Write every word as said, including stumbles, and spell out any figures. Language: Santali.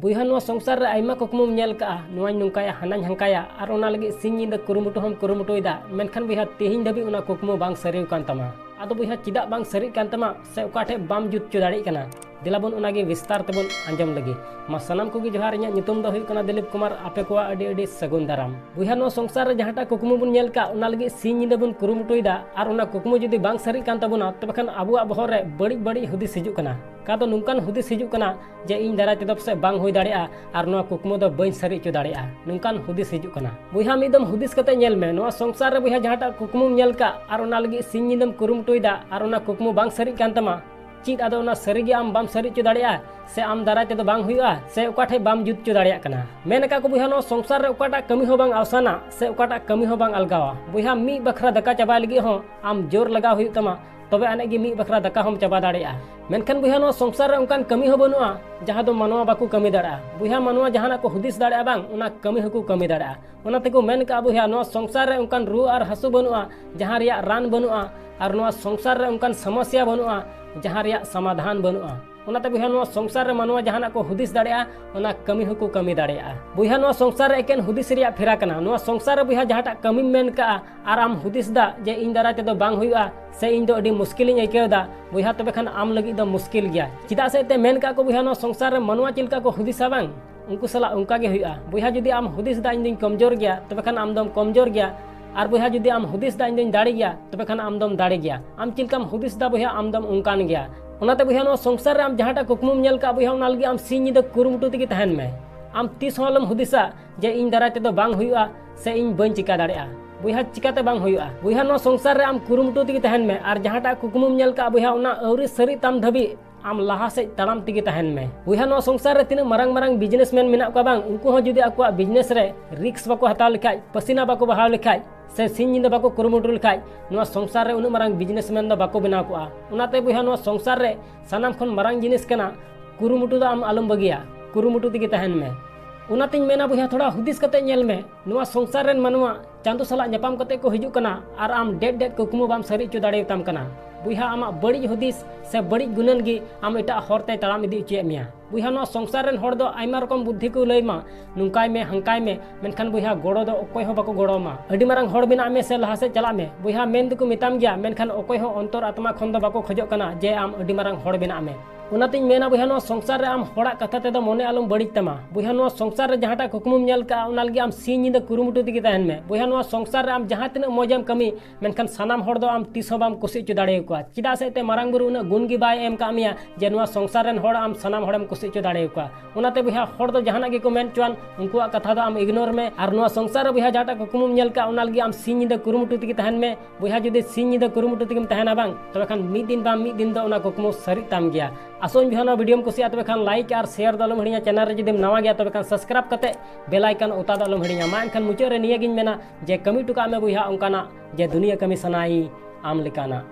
ᱵᱚᱭᱦᱟ, ᱱᱚᱣᱟ ᱥᱚᱝᱥᱟᱨ ᱨᱮ ᱟᱭᱢᱟ ᱠᱩᱠᱢᱩᱢ ᱧᱮᱞ ᱠᱟᱜᱼᱟ, ᱱᱚᱣᱟᱧ ᱱᱚᱝᱠᱟᱭᱟ, ᱦᱟᱱᱟᱧ ᱦᱟᱝᱠᱟᱭᱟ, ᱟᱨ ᱚᱱᱟ ᱞᱟᱹᱜᱤᱫ ᱥᱤᱧ ᱧᱤᱫᱟᱹ ᱠᱩᱨᱩᱢᱩᱴᱩ ᱦᱚᱸᱢ ᱠᱩᱨᱩᱢᱩᱴᱩᱭᱮᱫᱟ, ᱢᱮᱱᱠᱷᱟᱱ ᱵᱚᱭᱦᱟ, ᱛᱮᱦᱮᱧ ᱫᱷᱟᱹᱵᱤᱡ ᱚᱱᱟ ᱠᱩᱠᱢᱩ ᱵᱟᱝ ᱥᱟᱹᱨᱤ ᱟᱠᱟᱱ ᱛᱟᱢᱟ᱾ ᱟᱫᱚ ᱵᱚᱭᱦᱟ, ᱪᱮᱫᱟᱜ ᱵᱟᱝ ᱥᱟᱹᱨᱤᱜ ᱠᱟᱱ ᱛᱟᱢᱟ, ᱥᱮ ᱚᱠᱟ ᱴᱷᱮᱡ ᱵᱟᱢ ᱡᱩᱛ ᱦᱚᱪᱚ ᱫᱟᱲᱮᱭᱟᱜ ᱠᱟᱱᱟ? ᱫᱮᱞᱟ ᱵᱚᱱ ᱚᱱᱟᱜᱮ ᱵᱤᱥᱛᱟᱨ ᱛᱮᱵᱚᱱ ᱟᱸᱡᱚᱢ ᱞᱮᱜᱮ᱾ ᱢᱟ ᱥᱟᱱᱟᱢ ᱠᱚᱜᱮ ᱡᱚᱦᱟᱨ, ᱤᱧᱟᱹᱜ ᱧᱩᱛᱩᱢ ᱫᱚ ᱦᱩᱭᱩᱜ ᱠᱟᱱᱟ ᱫᱤᱞᱤᱯ ᱠᱩᱢᱟᱨ, ᱟᱯᱮ ᱠᱚᱣᱟᱜ ᱟᱹᱰᱤ ᱟᱹᱰᱤ ᱥᱟᱹᱜᱩᱱ ᱫᱟᱨᱟᱢ᱾ ᱵᱚᱭᱦᱟ, ᱱᱚᱣᱟ ᱥᱚᱝᱥᱟᱨ ᱨᱮ ᱡᱟᱦᱟᱸᱴᱟᱜ ᱠᱩᱠᱢᱩ ᱵᱚᱱ ᱧᱮᱞ ᱠᱟᱜ, ᱚᱱᱟ ᱞᱟᱹᱜᱤᱫ ᱥᱤᱧ ᱧᱤᱫᱟᱹ ᱵᱚᱱ ᱠᱩᱨᱩᱢᱩᱴᱩᱭᱮᱫᱟ, ᱟᱨ ᱚᱱᱟ ᱠᱩᱠᱢᱩ ᱡᱩᱫᱤ ᱵᱟᱝ ᱥᱟᱹᱨᱤᱜ ᱠᱟᱱ ᱛᱟᱵᱚᱱᱟ, ᱛᱚᱵᱮ ᱠᱷᱟᱱ ᱟᱵᱚᱣᱟᱜ ᱵᱚᱦᱚᱜ ᱨᱮ ᱵᱟᱹᱲᱤᱡ ᱵᱟᱹᱲᱤᱡ ᱦᱩᱫᱤᱥ ᱦᱤᱡᱩᱜ ᱠᱟᱱᱟ᱾ ᱚᱠᱟ ᱫᱚ ᱱᱚᱝᱠᱟᱱ ᱦᱩᱫᱤᱥ ᱦᱤᱡᱩᱜ ᱠᱟᱱᱟ ᱡᱮ ᱤᱧ ᱫᱟᱨᱟᱭ ᱛᱮᱫᱚ ᱯᱟᱥᱮᱡ ᱵᱟᱝ ᱦᱩᱭ ᱫᱟᱲᱮᱭᱟᱜᱼᱟ, ᱟᱨ ᱱᱚᱣᱟ ᱠᱩᱠᱢᱩ ᱫᱚ ᱵᱟᱹᱧ ᱥᱟᱹᱨᱤ ᱦᱚᱪᱚ ᱫᱟᱲᱮᱭᱟᱜᱼᱟ, ᱱᱚᱝᱠᱟᱱ ᱦᱩᱫᱤᱥ ᱦᱤᱡᱩᱜ ᱠᱟᱱᱟ᱾ ᱵᱚᱭᱦᱟ, ᱢᱤᱫ ᱫᱚᱢ ᱦᱩᱫᱤᱥ ᱠᱟᱛᱮ ᱧᱮᱞ ᱢᱮ, ᱱᱚᱣᱟ ᱥᱚᱝᱥᱟᱨ ᱨᱮ ᱵᱚᱭᱦᱟ ᱡᱟᱦᱟᱸᱴᱟᱜ ᱠᱩᱠᱢᱩᱢ ᱧᱮᱞ ᱠᱟᱜ, ᱟᱨ ᱚᱱᱟ ᱞᱟᱹᱜᱤᱫ ᱥᱤᱧ ᱧᱤᱫᱟᱹᱢ ᱠᱩᱨᱩᱢᱩᱴᱩᱭᱮᱫᱟ, ᱟᱨ ᱚᱱᱟ ᱠᱩᱠᱢᱩ ᱵᱟᱝ ᱥᱟᱹᱨᱤᱜ ᱠᱟᱱ ᱛᱟᱢᱟ, ᱪᱮᱫ ᱟᱫᱚ ᱚᱱᱟ ᱥᱟᱹᱨᱤ ᱜᱮ ᱟᱢ ᱵᱟᱢ ᱥᱟᱹᱨᱤ ᱦᱚᱪᱚ ᱫᱟᱲᱮᱭᱟᱜᱼᱟ, ᱥᱮ ᱟᱢ ᱫᱟᱨᱟᱭ ᱛᱮᱫᱚ ᱵᱟᱝ ᱦᱩᱭᱩᱜᱼᱟ, ᱥᱮ ᱚᱠᱟ ᱴᱷᱮᱡ ᱵᱟᱢ ᱡᱩᱛ ᱦᱚᱪᱚ ᱫᱟᱲᱮᱭᱟᱜ ᱠᱟᱱᱟ? ᱢᱮᱱ ᱟᱠᱟᱫ ᱠᱚ ᱵᱚᱭᱦᱟ, ᱱᱚᱣᱟ ᱥᱚᱝᱥᱟᱨ ᱨᱮ ᱚᱠᱟᱴᱟᱜ ᱠᱟᱹᱢᱤ ᱦᱚᱸ ᱵᱟᱝ ᱟᱣᱥᱟᱱᱟ, ᱥᱮ ᱚᱠᱟᱴᱟᱜ ᱠᱟᱹᱢᱤ ᱦᱚᱸ ᱵᱟᱝ ᱟᱞᱜᱟᱣᱟ᱾ ᱵᱚᱭᱦᱟ, ᱢᱤᱫ ᱵᱟᱠᱷᱨᱟ ᱫᱟᱠᱟ ᱪᱟᱵᱟᱭ ᱞᱟᱹᱜᱤᱫ ᱦᱚᱸ ᱟᱢ ᱡᱳᱨ ᱞᱟᱜᱟᱣ ᱦᱩᱭᱩᱜ ᱛᱟᱢᱟ, ᱛᱚᱵᱮ ᱟᱹᱱᱤᱡ ᱜᱮ ᱢᱤᱫ ᱵᱟᱠᱷᱨᱟ ᱫᱟᱠᱟ ᱦᱚᱸᱢ ᱪᱟᱵᱟ ᱫᱟᱲᱮᱭᱟᱜᱼᱟ᱾ ᱢᱮᱱᱠᱷᱟᱱ ᱵᱚᱭᱦᱟ, ᱱᱚᱣᱟ ᱥᱚᱝᱥᱟᱨ ᱨᱮ ᱚᱱᱠᱟᱱ ᱠᱟᱹᱢᱤ ᱦᱚᱸ ᱵᱟᱹᱱᱩᱜᱼᱟ ᱡᱟᱦᱟᱸ ᱫᱚ ᱢᱟᱱᱣᱟ ᱵᱟᱠᱚ ᱠᱟᱹᱢᱤ ᱫᱟᱲᱮᱭᱟᱜᱼᱟ᱾ ᱵᱚᱭᱦᱟ, ᱢᱟᱱᱣᱟ ᱡᱟᱦᱟᱱᱟᱜ ᱠᱚ ᱦᱩᱫᱤᱥ ᱫᱟᱲᱮᱭᱟᱜᱼᱟ ᱵᱟᱝ, ᱚᱱᱟ ᱠᱟᱹᱢᱤ ᱦᱚᱸᱠᱚ ᱠᱟᱹᱢᱤ ᱫᱟᱲᱮᱭᱟᱜᱼᱟ᱾ ᱚᱱᱟ ᱛᱮᱠᱚ ᱢᱮᱱ ᱠᱟᱜᱼᱟ ᱵᱚᱭᱦᱟ, ᱱᱚᱣᱟ ᱥᱚᱝᱥᱟᱨ ᱨᱮ ᱚᱱᱠᱟᱱ ᱨᱩᱣᱟᱹ ᱟᱨ ᱦᱟᱹᱥᱩ ᱵᱟᱹᱱᱩᱜᱼᱟ ᱡᱟᱦᱟᱸ ᱨᱮᱭᱟᱜ ᱨᱟᱱ ᱵᱟᱹᱱᱩᱜᱼᱟ, ᱟᱨ ᱱᱚᱣᱟ ᱥᱚᱝᱥᱟᱨ ᱨᱮ ᱚᱱᱠᱟᱱ ᱥᱚᱢᱚᱥᱭᱟ ᱵᱟᱹᱱᱩᱜᱼᱟ ᱡᱟᱦᱟᱸ ᱨᱮᱭᱟᱜ ᱥᱚᱢᱟᱫᱷᱟᱱ ᱵᱟᱹᱱᱩᱜᱼᱟ᱾ ᱚᱱᱟᱛᱮ ᱵᱚᱭᱦᱟ, ᱱᱚᱣᱟ ᱥᱚᱝᱥᱟᱨ ᱨᱮ ᱢᱟᱱᱣᱟ ᱡᱟᱦᱟᱱᱟᱜ ᱠᱚ ᱦᱩᱫᱤᱥ ᱫᱟᱲᱮᱭᱟᱜᱼᱟ, ᱚᱱᱟ ᱠᱟᱹᱢᱤ ᱦᱚᱸᱠᱚ ᱠᱟᱹᱢᱤ ᱫᱟᱲᱮᱭᱟᱜᱼᱟ᱾ ᱵᱚᱭᱦᱟ, ᱱᱚᱣᱟ ᱥᱚᱝᱥᱟᱨ ᱨᱮ ᱮᱠᱮᱱ ᱦᱩᱫᱤᱥ ᱨᱮᱭᱟᱜ ᱯᱷᱮᱨᱟ ᱠᱟᱱᱟ᱾ ᱱᱚᱣᱟ ᱥᱚᱝᱥᱟᱨ ᱨᱮ ᱵᱚᱭᱦᱟ ᱡᱟᱦᱟᱸᱴᱟᱜ ᱠᱟᱹᱢᱤᱢ ᱢᱮᱱ ᱠᱟᱜᱼᱟ, ᱟᱨ ᱟᱢ ᱦᱩᱫᱤᱥ ᱫᱟ ᱡᱮ ᱤᱧ ᱫᱟᱨᱟᱭ ᱛᱮᱫᱚ ᱵᱟᱝ ᱦᱩᱭᱩᱜᱼᱟ, ᱥᱮ ᱤᱧ ᱫᱚ ᱟᱹᱰᱤ ᱢᱩᱥᱠᱤᱞᱤᱧ ᱟᱹᱭᱠᱟᱹᱣ ᱫᱟ, ᱵᱚᱭᱦᱟ, ᱛᱚᱵᱮ ᱠᱷᱟᱱ ᱟᱢ ᱞᱟᱹᱜᱤᱫ ᱫᱚ ᱢᱩᱥᱠᱤᱞ ᱜᱮᱭᱟ᱾ ᱪᱮᱫᱟᱜ ᱥᱮ ᱮᱱᱛᱮ ᱢᱮᱱ ᱠᱟᱜ ᱠᱚ ᱵᱚᱭᱦᱟ, ᱱᱚᱣᱟ ᱥᱚᱝᱥᱟᱨ ᱨᱮ ᱢᱟᱱᱣᱟ ᱪᱮᱫ ᱞᱮᱠᱟ ᱠᱚ ᱦᱩᱫᱤᱥᱟ ᱵᱟᱝ, ᱩᱱᱠᱩ ᱥᱟᱞᱟᱜ ᱚᱱᱠᱟ ᱜᱮ ᱦᱩᱭᱩᱜᱼᱟ᱾ ᱵᱚᱭᱦᱟ, ᱡᱩᱫᱤ ᱟᱢ ᱦᱩᱫᱤᱥ ᱫᱟ ᱤᱧ ᱫᱚᱧ ᱠᱚᱢᱡᱳᱨ ᱜᱮᱭᱟ, ᱛᱚᱵᱮ ᱠᱷᱟᱱ ᱟᱢ ᱫᱚᱢ ᱠᱚᱢᱡᱳᱨ ᱜᱮᱭᱟ᱾ ᱟᱨ ᱵᱚᱭᱦᱟ, ᱡᱩᱫᱤ ᱟᱢ ᱦᱩᱫᱤᱥ ᱫᱟ ᱤᱧ ᱫᱚᱧ ᱫᱟᱲᱮ ᱜᱮᱭᱟ, ᱛᱚᱵᱮ ᱠᱷᱟᱱ ᱟᱢ ᱫᱚᱢ ᱫᱟᱲᱮ ᱜᱮᱭᱟ᱾ ᱟᱢ ᱪᱮᱫ ᱞᱮᱠᱟᱢ ᱦᱩᱫᱤᱥ ᱫᱟ ᱵᱚᱭᱦᱟ, ᱟᱢ ᱫᱚᱢ ᱚᱱᱠᱟᱱ ᱜᱮᱭᱟ᱾ ᱚᱱᱟᱛᱮ ᱵᱚᱭᱦᱟ, ᱱᱚᱣᱟ ᱥᱚᱝᱥᱟᱨ ᱨᱮ ᱟᱢ ᱡᱟᱦᱟᱸᱴᱟᱜ ᱠᱩᱠᱢᱩᱢ ᱧᱮᱞ ᱠᱟᱜ ᱵᱚᱭᱦᱟ, ᱚᱱᱟ ᱞᱟᱹᱜᱤᱫ ᱟᱢ ᱥᱤᱧ ᱧᱤᱫᱟᱹ ᱠᱩᱨᱩᱢᱩᱴᱩ ᱛᱮᱜᱮ ᱛᱟᱦᱮᱱ ᱢᱮ᱾ ᱟᱢ ᱛᱤᱥ ᱦᱚᱸ ᱟᱞᱚᱢ ᱦᱩᱫᱤᱥᱟ ᱡᱮ ᱤᱧ ᱫᱟᱨᱟᱭ ᱛᱮᱫᱚ ᱵᱟᱝ ᱦᱩᱭᱩᱜᱼᱟ, ᱥᱮ ᱤᱧ ᱵᱟᱹᱧ ᱪᱤᱠᱟ ᱫᱟᱲᱮᱭᱟᱜᱼᱟ᱾ ᱵᱚᱭᱦᱟ, ᱪᱤᱠᱟᱛᱮ ᱵᱟᱝ ᱦᱩᱭᱩᱜᱼᱟ? ᱵᱚᱭᱦᱟ, ᱱᱚᱣᱟ ᱥᱚᱝᱥᱟᱨ ᱨᱮ ᱟᱢ ᱠᱩᱨᱩᱢᱩᱴᱩ ᱛᱮᱜᱮ ᱛᱟᱦᱮᱱ ᱢᱮ, ᱟᱨ ᱡᱟᱦᱟᱸᱴᱟᱜ ᱠᱩᱠᱢᱩᱢ ᱧᱮᱞ ᱠᱟᱜ ᱵᱚᱭᱦᱟ, ᱚᱱᱟ ᱟᱹᱣᱨᱤ ᱥᱟᱹᱨᱤᱜ ᱛᱟᱢ ᱫᱷᱟᱹᱵᱤᱡ ᱟᱢ ᱞᱟᱦᱟ ᱥᱮᱫ ᱛᱟᱲᱟᱢ ᱛᱮᱜᱮ ᱛᱟᱦᱮᱱ ᱢᱮ᱾ ᱵᱚᱭᱦᱟ, ᱱᱚᱣᱟ ᱥᱚᱝᱥᱟᱨ ᱨᱮ ᱛᱤᱱᱟᱹᱜ ᱢᱟᱨᱟᱝ ᱢᱟᱨᱟᱝ businessman ᱢᱮᱱᱟᱜ ᱠᱚᱣᱟ ᱵᱟᱝ, ᱩᱱᱠᱩ ᱦᱚᱸ ᱡᱩᱫᱤ ᱟᱠᱚᱣᱟᱜ business ᱨᱮ risk ᱵᱟᱠᱚ ᱦᱟᱛᱟᱣ ᱞᱮᱠᱷᱟᱡ, ᱯᱟᱹᱥᱤᱱᱟ ᱵᱟᱠᱚ ᱵᱟᱦᱟᱣ ᱞᱮᱠᱷᱟᱡ, ᱥᱮ ᱥᱤᱧ ᱧᱤᱫᱟᱹ ᱵᱟᱠᱚ ᱠᱩᱨᱩᱢᱩᱴᱩ ᱞᱮᱠᱷᱟᱡ, ᱱᱚᱣᱟ ᱥᱚᱝᱥᱟᱨ ᱨᱮ ᱩᱱᱟᱹᱜ ᱢᱟᱨᱟᱝ businessman ᱫᱚ ᱵᱟᱠᱚ ᱵᱮᱱᱟᱣ ᱠᱚᱜᱼᱟ᱾ ᱚᱱᱟᱛᱮ ᱵᱚᱭᱦᱟ, ᱱᱚᱣᱟ ᱥᱚᱝᱥᱟᱨ ᱨᱮ ᱥᱟᱱᱟᱢ ᱠᱷᱚᱱ ᱢᱟᱨᱟᱝ ᱡᱤᱱᱤᱥ ᱠᱟᱱᱟ, ᱠᱩᱨᱩᱢᱩᱴᱩ ᱫᱚ ᱟᱢ ᱟᱞᱚᱢ ᱵᱟᱹᱜᱤᱭᱟ, ᱠᱩᱨᱩᱢᱩᱴᱩ ᱛᱮᱜᱮ ᱛᱟᱦᱮᱱ ᱢᱮ᱾ ᱚᱱᱟᱛᱤᱧ ᱢᱮᱱᱟ ᱵᱚᱭᱦᱟ, ᱛᱷᱚᱲᱟ ᱦᱩᱫᱤᱥ ᱠᱟᱛᱮ ᱧᱮᱞ ᱢᱮ, ᱱᱚᱣᱟ ᱥᱚᱝᱥᱟᱨ ᱨᱮᱱ ᱢᱟᱱᱣᱟ ᱪᱟᱸᱫᱚ ᱥᱟᱞᱟᱜ ᱧᱟᱯᱟᱢ ᱠᱟᱛᱮ ᱠᱚ ᱦᱤᱡᱩᱜ ᱠᱟᱱᱟ, ᱟᱨ ᱟᱢ ᱰᱮᱰ ᱰᱮᱰ ᱠᱩᱠᱢᱩ ᱵᱟᱢ ᱥᱟᱹᱨᱤ ᱦᱚᱪᱚ ᱫᱟᱲᱮᱭᱟᱛᱟᱢ ᱠᱟᱱᱟ᱾ ᱵᱚᱭᱦᱟ, ᱟᱢᱟᱜ ᱵᱟᱹᱲᱤᱡ ᱦᱩᱫᱤᱥ ᱥᱮ ᱵᱟᱹᱲᱤᱡ ᱜᱩᱱᱟᱹᱱ ᱜᱮ ᱟᱢ ᱮᱴᱟᱜ ᱦᱚᱨ ᱛᱮᱭ ᱛᱟᱲᱟᱢ ᱤᱫᱤ ᱦᱚᱪᱚᱭᱮᱫ ᱢᱮᱭᱟ᱾ ᱵᱚᱭᱦᱟ, ᱱᱚᱣᱟ ᱥᱚᱝᱥᱟᱨ ᱨᱮᱱ ᱦᱚᱲ ᱫᱚ ᱟᱭᱢᱟ ᱨᱚᱠᱚᱢ ᱵᱩᱫᱽᱫᱷᱤ ᱠᱚ ᱞᱟᱹᱭ ᱢᱟ, ᱱᱚᱝᱠᱟᱭ ᱢᱮ, ᱦᱟᱝᱠᱟᱭ ᱢᱮ, ᱢᱮᱱᱠᱷᱟᱱ ᱵᱚᱭᱦᱟ, ᱜᱚᱲᱚ ᱫᱚ ᱚᱠᱚᱭ ᱦᱚᱸ ᱵᱟᱠᱚ ᱜᱚᱲᱚ ᱟᱢᱟ᱾ ᱟᱹᱰᱤ ᱢᱟᱨᱟᱝ ᱦᱚᱲ ᱵᱮᱱᱟᱜ ᱢᱮ ᱥᱮ ᱞᱟᱦᱟ ᱥᱮᱫ ᱪᱟᱞᱟᱜ ᱢᱮ, ᱵᱚᱭᱦᱟ, ᱢᱮᱱ ᱫᱚᱠᱚ ᱢᱮᱛᱟᱢ ᱜᱮᱭᱟ, ᱢᱮᱱᱠᱷᱟᱱ ᱚᱠᱚᱭ ᱦᱚᱸ ᱚᱱᱛᱚᱨ ᱟᱛᱢᱟ ᱠᱷᱚᱱ ᱫᱚ ᱵᱟᱠᱚ ᱠᱷᱚᱡᱚᱜ ᱠᱟᱱᱟ ᱡᱮ ᱟᱢ ᱟᱹᱰᱤ ᱢᱟᱨᱟᱝ ᱦᱚᱲ ᱵᱮᱱᱟᱜ ᱢᱮ᱾ ᱚᱱᱟᱛᱤᱧ ᱢᱮᱱᱟ ᱵᱚᱭᱦᱟ, ᱱᱚᱣᱟ ᱥᱚᱝᱥᱟᱨ ᱨᱮ ᱟᱢ ᱦᱚᱲᱟᱜ ᱠᱟᱛᱷᱟ ᱛᱮᱫᱚ ᱢᱚᱱᱮ ᱟᱞᱚᱢ ᱵᱟᱹᱲᱤᱡ ᱛᱟᱢᱟ᱾ ᱵᱚᱭᱦᱟ, ᱱᱚᱣᱟ ᱥᱚᱝᱥᱟᱨ ᱨᱮ ᱡᱟᱦᱟᱸᱴᱟᱜ ᱠᱩᱠᱢᱩᱢ ᱧᱮᱞ ᱠᱟᱜᱼᱟ, ᱚᱱᱟ ᱞᱟᱹᱜᱤᱫ ᱟᱢ ᱥᱤᱧ ᱧᱤᱫᱟᱹ ᱠᱩᱨᱩᱢᱩᱴᱩ ᱛᱮᱜᱮ ᱛᱟᱦᱮᱱ ᱢᱮ᱾ ᱵᱚᱭᱦᱟ, ᱱᱚᱣᱟ ᱥᱚᱝᱥᱟᱨ ᱨᱮ ᱟᱢ ᱡᱟᱦᱟᱸ ᱛᱤᱱᱟᱹᱜ ᱢᱚᱡᱮᱢ ᱠᱟᱹᱢᱤ, ᱢᱮᱱᱠᱷᱟᱱ ᱥᱟᱱᱟᱢ ᱦᱚᱲ ᱫᱚ ᱟᱢ ᱛᱤᱥ ᱦᱚᱸ ᱵᱟᱢ ᱠᱩᱥᱤ ᱦᱚᱪᱚ ᱫᱟᱲᱮᱭᱟᱠᱚᱣᱟ᱾ ᱪᱮᱫᱟᱜ ᱥᱮ ᱮᱱᱛᱮ ᱢᱟᱨᱟᱝ ᱵᱩᱨᱩ ᱩᱱᱟᱹᱜ ᱜᱩᱱ ᱜᱮ ᱵᱟᱭ ᱮᱢ ᱠᱟᱜ ᱢᱮᱭᱟ ᱡᱮ ᱱᱚᱣᱟ ᱥᱚᱝᱥᱟᱨ ᱨᱮᱱ ᱦᱚᱲ ᱟᱢ ᱥᱟᱱᱟᱢ ᱦᱚᱲᱮᱢ ᱠᱩᱥᱤ ᱦᱚᱪᱚ ᱫᱟᱲᱮᱭᱟᱠᱚᱣᱟ᱾ ᱚᱱᱟᱛᱮ ᱵᱚᱭᱦᱟ, ᱦᱚᱲ ᱫᱚ ᱡᱟᱦᱟᱱᱟᱜ ᱜᱮᱠᱚ ᱢᱮᱱ ᱦᱚᱪᱚᱣᱟᱱ, ᱩᱱᱠᱩᱣᱟᱜ ᱠᱟᱛᱷᱟ ᱫᱚ ᱟᱢ ignore ᱢᱮ᱾ ᱟᱨ ᱱᱚᱣᱟ ᱥᱚᱝᱥᱟᱨ ᱨᱮ ᱵᱚᱭᱦᱟ, ᱡᱟᱦᱟᱸᱴᱟᱜ ᱠᱩᱠᱢᱩᱢ ᱧᱮᱞ ᱠᱟᱜ, ᱚᱱᱟ ᱞᱟᱹᱜᱤᱫ ᱟᱢ ᱥᱤᱧ ᱧᱤᱫᱟᱹ ᱠᱩᱨᱩᱢᱩᱴᱩ ᱛᱮᱜᱮ ᱛᱟᱦᱮᱱ ᱢᱮ᱾ ᱵᱚᱭᱦᱟ, ᱡᱩᱫᱤ ᱥᱤᱧ ᱧᱤᱫᱟᱹ ᱠᱩᱨᱩᱢᱩᱴᱩ ᱛᱮᱜᱮᱢ ᱛᱟᱦᱮᱱᱟ ᱵᱟᱝ, ᱛᱚᱵᱮ ᱠᱷᱟᱱ ᱢᱤᱫ ᱫᱤᱱ ᱵᱟᱝ ᱢᱤᱫ ᱫᱤᱱ ᱫᱚ ᱚᱱᱟ ᱠᱩᱠᱢᱩ ᱥᱟᱹᱨᱤᱜ ᱛᱟᱢ ᱜᱮᱭᱟ᱾ ᱟᱥᱚᱜ ᱟᱹᱧ ᱵᱚᱭᱦᱟ, ᱱᱚᱣᱟ ᱵᱷᱤᱰᱤᱭᱳᱢ ᱠᱩᱥᱤᱭᱟᱜᱼᱟ, ᱛᱚᱵᱮ ᱠᱷᱟᱱ like ᱟᱨ share ᱫᱚ ᱟᱞᱚᱢ ᱦᱤᱲᱤᱧᱟ᱾ ᱪᱮᱱᱮᱞ ᱨᱮ ᱡᱩᱫᱤᱢ ᱱᱟᱣᱟ ᱜᱮᱭᱟ, ᱛᱚᱵᱮ ᱠᱷᱟᱱ subscribe ᱠᱟᱛᱮ bell icon ᱚᱛᱟ ᱫᱚ ᱟᱞᱚᱢ ᱦᱤᱲᱤᱧᱟ᱾ ᱢᱟ ᱮᱱᱠᱷᱟᱱ ᱢᱩᱪᱟᱹᱫ ᱨᱮ ᱱᱤᱭᱟᱹ ᱜᱤᱧ ᱢᱮᱱᱟ ᱡᱮ ᱠᱟᱹᱢᱤ ᱦᱚᱴᱚ ᱠᱟᱜ ᱢᱮ ᱵᱚᱭᱦᱟ ᱚᱱᱠᱟᱱᱟᱜ ᱡᱮ ᱫᱩᱱᱤᱭᱟᱹ ᱠᱟᱹᱢᱤ ᱥᱟᱱᱟᱭ ᱟᱢ ᱞᱮᱠᱟᱱᱟᱜ᱾